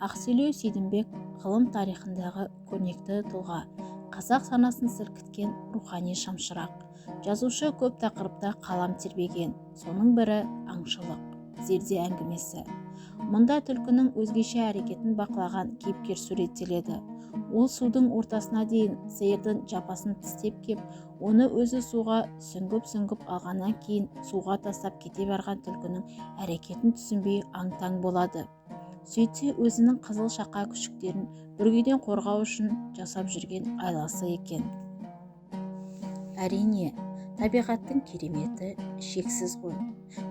Ақселеу Сейдімбек ғылым тарихындағы көрнекті тұлға, қазақ санасын сілкіткен рухани шамшырақ. Жазушы көп тақырыпта қалам тербеген, соның бірі аңшылық. Зерде әңгімесі. Мұнда түлкінің өзгеше әрекетін бақылаған кейіпкер суреттеледі. Ол судың ортасына дейін сиырдың жапасын тістеп кеп, оны өзі суға сүңгіп-сүңгіп алғаннан кейін суға тастап кете барған түлкінің әрекетін түсінбей аң-таң болады. Сөйтсе, өзінің қызыл шақа күшіктерін бүргеден қорғау үшін жасап жүрген айласы екен. Әрине, табиғаттың кереметі шексіз ғой.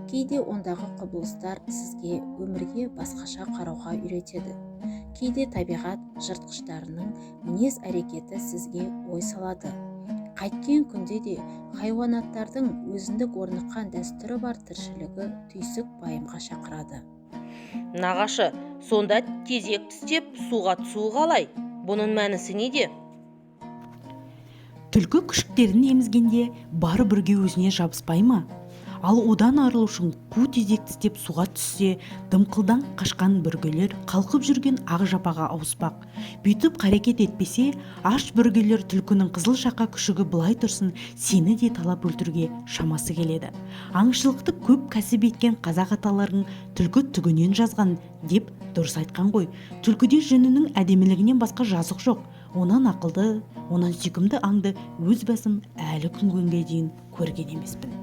Кейде ондағы құбылыстар сізге өмірге басқаша қарауға үйретеді. Кейде табиғат жыртқыштарының мінез әрекеті сізге ой салады. Қайткен күнде де хайуанаттардың өзіндік орныққан дәстүрі бар тіршілігі түйсік пайымға шақырады. Нағашы, сонда тезек тістеп суға түсуі қалай? Бұның мәнісі неде? Түлкі күшіктерін емізгенде бар бүрге өзіне жабыспай ма? Ал одан арылу үшін қу тезек тістеп суға түссе, дымқылдан қашқан бүргелер қалқып жүрген ақ жапаға ауыспақ. Бүйтіп қарекет етпесе, аш бүргелер түлкінің қызыл шақа күшігі былай тұрсын, сені де талап өлтіруге шамасы келеді. Аңшылықты көп кәсіп еткен қазақ аталарының түлкі түгінен жазған деп дұрыс айтқан ғой. Түлкіде жүнінің әдемілігінен басқа жазық жоқ. Онан ақылды, онан сүйкімді аңды өз басым әлі күнге дейін көрген емеспін.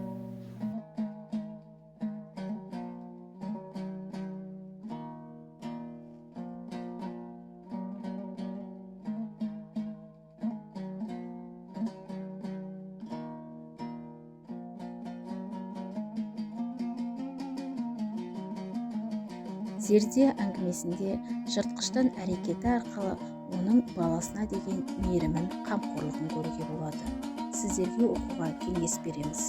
Зерде әңгімесінде жыртқыштың әрекеті арқылы оның баласына деген мейірімін, қамқорлығын көруге болады. Сіздерге оқуға кеңес береміз.